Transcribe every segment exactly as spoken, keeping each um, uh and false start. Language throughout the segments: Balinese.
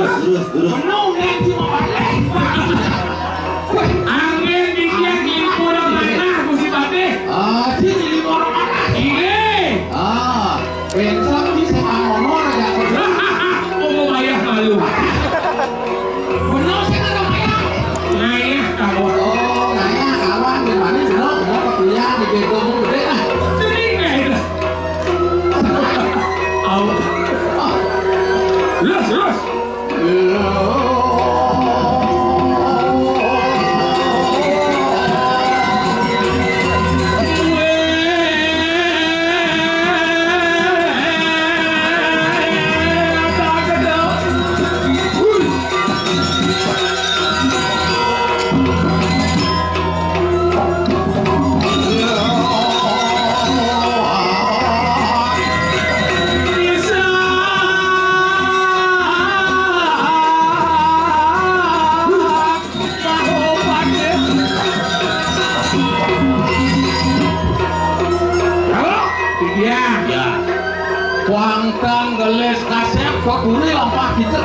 Terus, terus. Penuh nang si mabalih. Wah, angin dikit lima orang mana, Gusti Patih? Ah, sini lima orang mana? Ini. Ah, pensar di semangono aja. Oh, mau bayar malu. Benar sih kan bayar. Ngayah kawan. Oh, ngayah kawan, di mana benar, benar kuliah di gedung gede lah. Jadi kayak itu. Au. Terus, terus. Iya. Ya. Kuangtang gelis kasep kok dulu lampah kita.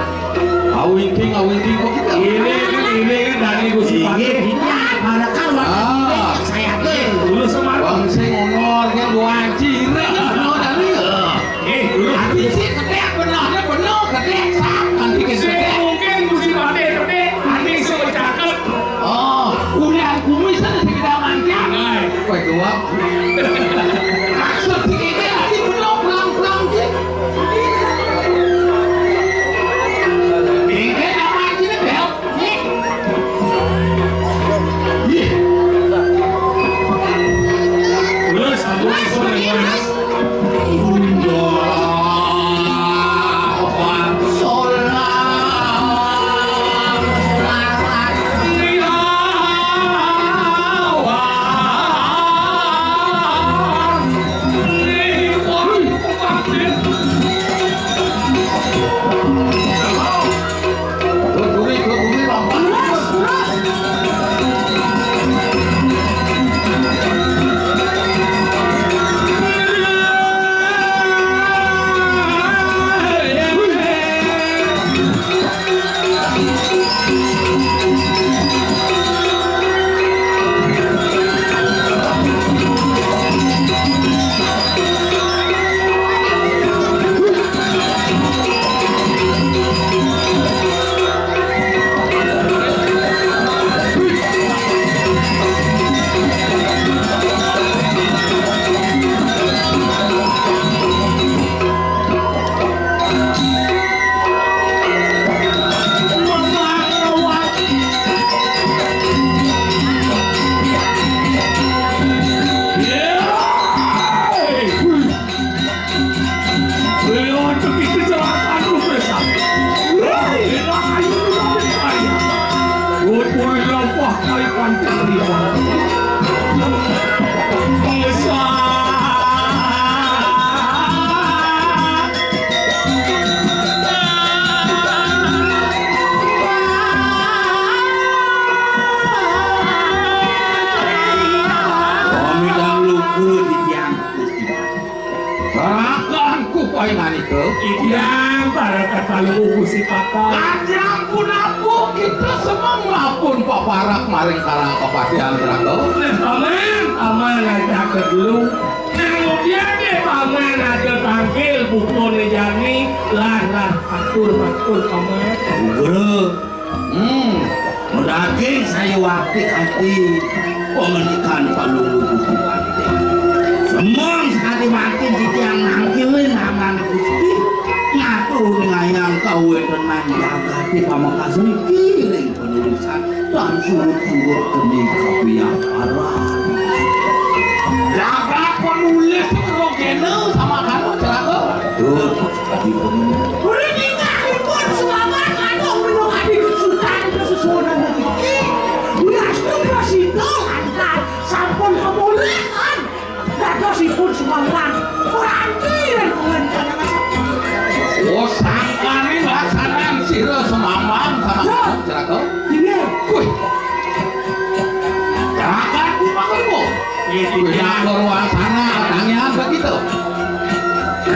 Awingking, awingking kok kita. Ini, ini, ini dari Gusti Patih. Iya, mana kan warna Ah. Saya tuh. Dulu semar. Bang sing honor kan gua anjir. Honor dari. Eh, dulu. Tapi sih gede benar, benar gede. Sak, nanti gede. Sing mungkin Gusti Patih gede, nanti sing cakep. Oh, ulian kumis ada sing kita mancang. Nah. Kowe doang. Maksud si Kiki lagi belum pelang-pelang sih. Kiki nama sini, Bel? Iya. Terus, aku ikut yang mana? Pamit luhur titiang Gusti. Serahkan ku paingan itu. Titiang para katalu Gusti Patih. Kanjeng pun aku kita semua ngapun paparak maring karang kapatihan Ratu. Nah, paman, paman aja ke dulu. Kemudian deh paman aja tangkil buku jani, lah, lah, atur, atur, paman. Guru. Hmm, daging saya wakti hati pemenikan palungguh Gusti Patih. Semong sekali mati di tiang nangkilin aman Gusti. Ngatur ngayang kawetenan jagati pamekas niki ring penulisan dan surut-surut geni kapiaparan. Jagat penulis rogena sama karo celaka. Betul. Uli ningalipun Sumangga kadang minangka disusunan niki. Wiastu prasida lantaran sampun pemulihan dadosipun Sumangga. Piranti yen pengancanan. Oh, sangkane laksanan sira semambang sama Yo. Celaka. Inggih. Wih. Jangan lupa kamu. Iya, Wih, tidak. Yang berwasana, tangian begitu.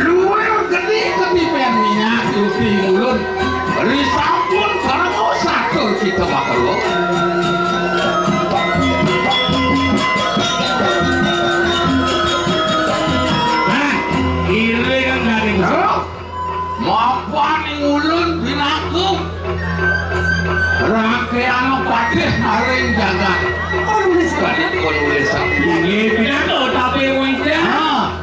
Luar gede ketipen minyak, Gusti Mulun. Risau Maring jagat. Penulisan. Penulisan. Inggih, pinaka tapi wénten. Ah.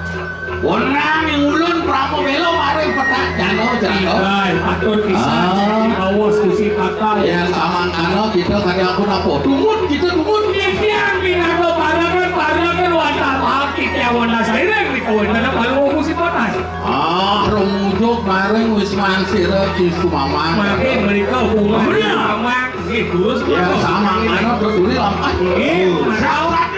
Wenang ing ulun prapabéla maring petak jana, jana. Inggih, patut pisan. Ah. Awas Gusti Patih. Yén samangkana kita kadi ampun apa? Tumut kita tumut. Titiang pinaka parekan, parekan wantah pahat titiang wantah sairing nika wénten palu Gusti Patih. Ah, rumujuk maring wisman sira Ki Sumamang. Mangkin mrika bunga Sumamang. Nggih, terus. Ya, samangkana peduli lampah. Nggih, mantap.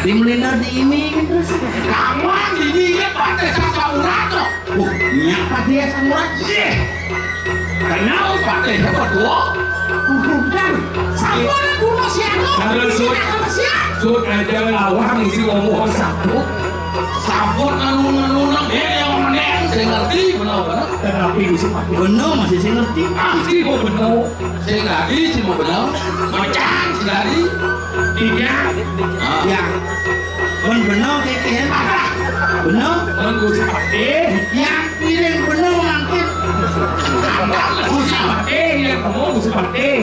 Adi melindar di ini terus. Kawan ini ya pakai sasaurana. Uh, nya Patih samurai. Yeh. Kenal Patih betul. Bukan. Sampun guna siapa? Karena sut, sut aja ngawang isi ngomong satu. Sampun anu-anu nang dia yang meneng, saya ngerti, benar-benar. Tetapi Gusti Patih. Benar masih saya ngerti. Ah, sih mau benar. Saya ngerti, sih mau benar. Macam sekali. Tiga. Ah. Ya. Mun bena kékéhan. Bena. Mun Gusti Patih. Yang piring bena mangkin. Gusti Patih, yang bena Gusti Patih.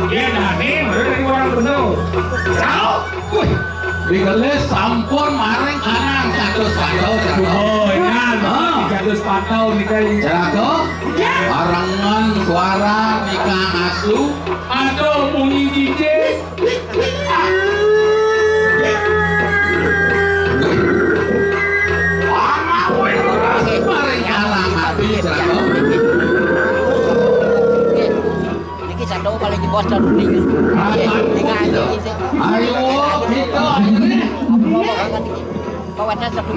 Yang daging, baru dari orang bena. Tahu? Wih. Digelis sampun maring anang kados kados. Oh, ingat. Ah. Kados pantau nika. Jeraga. Ya. Barengan suara nika asu. Aduh, bunyi cicing. Niki satu paling di bos satu nih. Tinggal aja sih. Ayo, kita akhirnya. Bawa tas satu.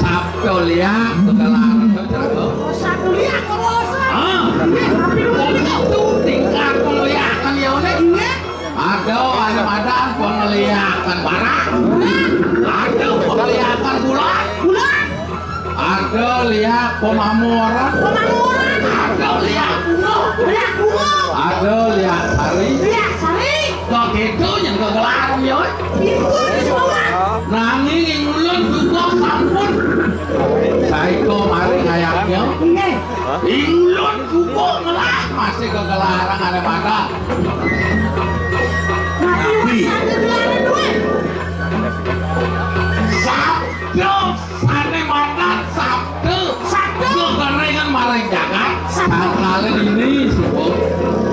Sabda liak, kegelaran, kegelaran. Sabda liak, kegelaran. Ah. Nggih, tapi dulu niku. Tingkah kemuliaan ya, Nek. Nggih. Ada, ada madan pengeliakan barat. Ada pengeliakan bulan. Bulan. Ada liak pemamoran. Pemamoran. Ada liak bunga. Liak bunga. Ada liak sari. Liak sari. Kok gitu yang kegelaran ya, Nek? Itu semua. Nanging ing ulun juga sampun. Saiko mari ngayaknya. Nggih. Ing ulun juga ngelah masih kegelaran ada pada. Tapi sabda sane madan sabda. Sabda. Kerengan maring jagat. Sabda. Kali ini subuh.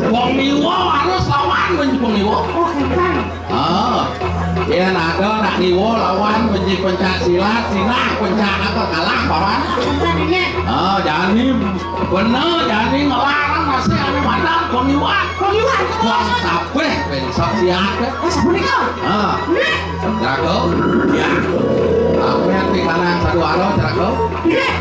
Wong Iwa harus lawan wong Iwa. Oh, hebat. Ah, yén ada nak ngiwa lawan benci pencak silat, sinah pencak apa kalah paman. Bukan ini. Ah, jani bener jani ngelarang masih ane madan pengiwan. Pengiwan. Wah, kabeh besok siap ya. Wah, sapunika. Ah. Nggih. Jago. Ya. Apa yang tinggalan satu aro jago? Nggih.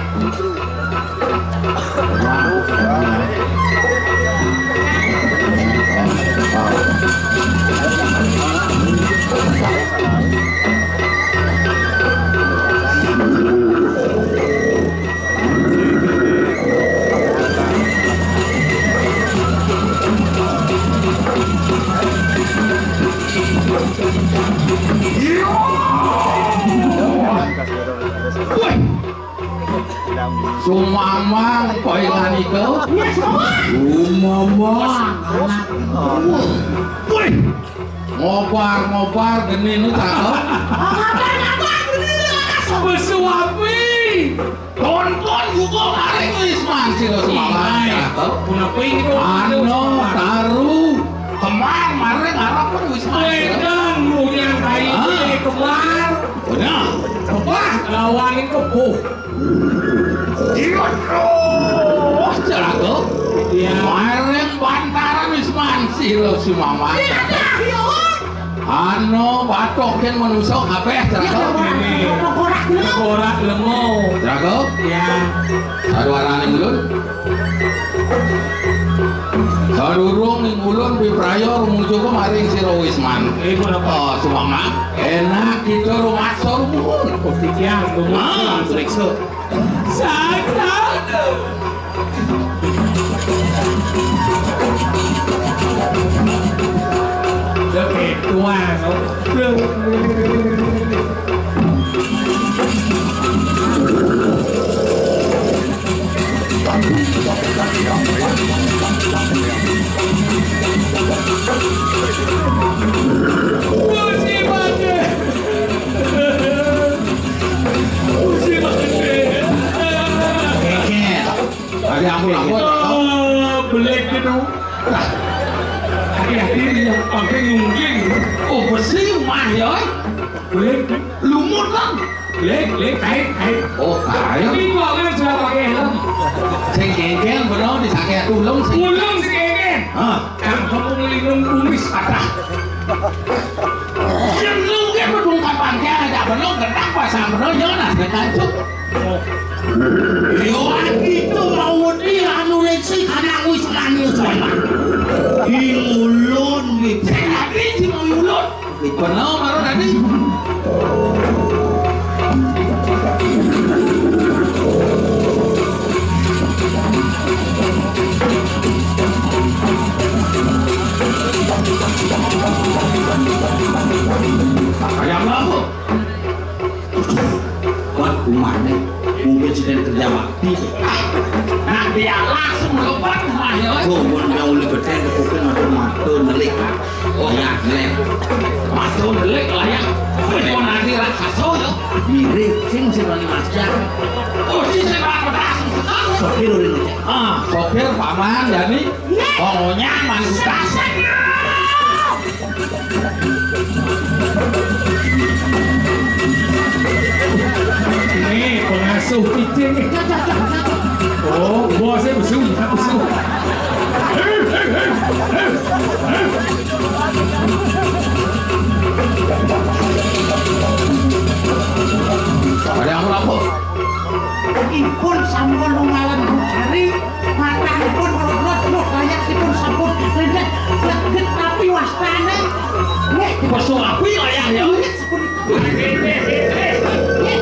Woi. Sumamang kowe nganiko. Sumamang. Wih. Ngobar-ngobar geni nu cakep. Besuapi. Tonton juga maring Wisman sira sumamang cakep. Punapi niku. Ano taru kemar maring arep Wisman sira. Wedan munyang kayu kemar. Benar. Kebah lawan kepuh. Iya, terus, Jerago. Iya. Bareng bantaran wis mansir, Sumama. Iya, iya. Ano batok yen manusa kabeh, Jerago. Iya, iya. Korak lemo. Korak lemo. Jerago? Iya. Saduarane ulun. So, Durung ning ulun pipraya rumujuka maring sira Wisman. Iku napa? Oh, suwama. Enak kita rumaksa rumuhun. Oh, titiang rumuhun. Ah, riksa. Sakit. Lebih tua, no. Ada ampun, ampun. Oh, belik gitu. Hati-hati, dia pakai ngungging. Oh, besi mah ya. Belik. Lumut kan? Lek, lek, kain, kain. Oh, kain. Tapi kok kan sudah pakai helm? Sing kengkeng bener, disakai tulung sing. Tulung sing kengkeng. Hah? Kang kamu ngelinung kumis patah. Yang lu kan bedung kapan dia ada bener, gendang pasang bener, jangan ada kancuk. Yo, itu mau di anu resi karena wis nangis. Di ulun gitu. Saya lagi di mau ulun. Bener, baru tadi. Ayam apa? Wah, umahne mungkin sedang kerja bakti. Nah, dia langsung lompat umahnya. Oh, mun dia uli beteng ke kuping atau mata nelik. Oh ya, nelik. Mata nelik lah ya. Wis mau nanti raksasa ya. Mirip sing sing wani masak. Oh, si sing raksasa. Sopir udah ngecek. Ah, sopir paman jadi. Oh, nyaman. Nih, pengasuh cicing. Oh, bosnya besu, besu. Ada apa, apa? Ipun sampun lungalan cari, matanipun merot-merot, layakipun sampun lendet, legit tapi wastane. Nggih. Basa api layah ya. Nggih, sepun-, nggih.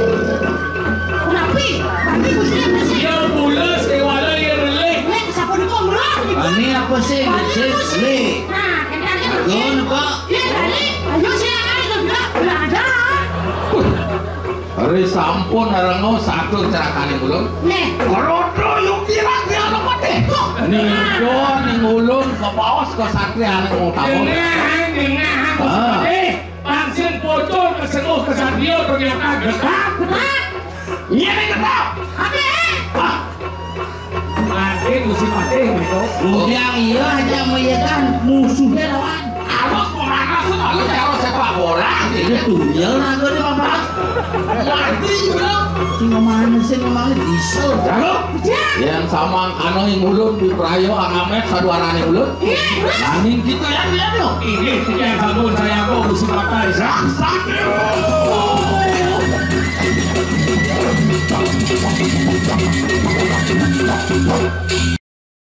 Napi? Napi Gusti, napi sih? Ya, bulas, kewala, ya, relih. Nggih, sapunika mrah, nggih. Ani apa sih? Ani sih, apa sih? Nah, entar ya, Gun, Pak. Nggih, balik. Ayo, silakan, itu sudah. Lah, ada. Wih. Ri sampun arenga satur cerakane kula. Nggih. Rodo yukira tiana patih. Nika ning ulun kepaos kesatriane utama. Dengah, dengah, Gusti Patih. Langsung pocol keseluh kesatria ternyata getah. Getah. Iya, nih, getah. Patih. Ah. Mangke Gusti Patih, nika. Yang iya aja meyekan musuhnya lawan. Awak pemanas lalu cara sepak bola. Ini tuh, ya, raga di papan. Mati, bro. Sing mana sih, mana diesel? Jago. Yang sama anu yang ulun di Prayo Angamet saduarane ulun. Iya, iya. Nanging kita yang lihat, loh. Ini yang sampun saya kok Gusti Patih. Saksak.